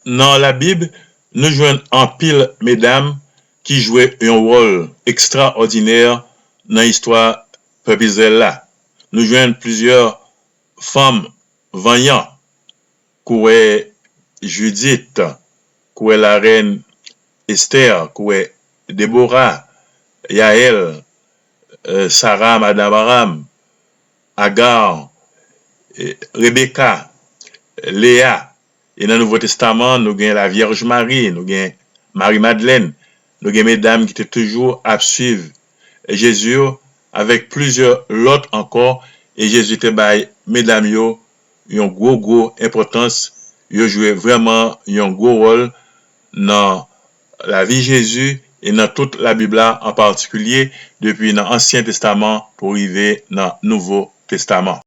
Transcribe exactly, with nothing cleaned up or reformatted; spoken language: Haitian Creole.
Nan Labib, nou jwenn anpil medam ki jwe yon wòl ekstraòdinè nan istwa pèp Izrayèl la. Nou jwenn plizyè fanm vanyan, kouwè Jidit, kouwè larèn Estè, kouwè Debora, Yayèl, Sara, madanm Abraram, Aga, Rebeka, Leya. E nan Nouvo Testaman, nou gen Lavyèj Mari, nou gen Mari Madlèn, nou gen medam ki te toujou ap swiv Jezi yo, avèk plizyè lòt ankò, e Jezi te bay medam yo yon gwo, gwo enpòtans. Yo jwe vrèman yon gwo wòl nan lavi Jezi e nan tout Labib la, an patikilye depi nan Ansyen Testaman pou rive nan Nouvo Testaman.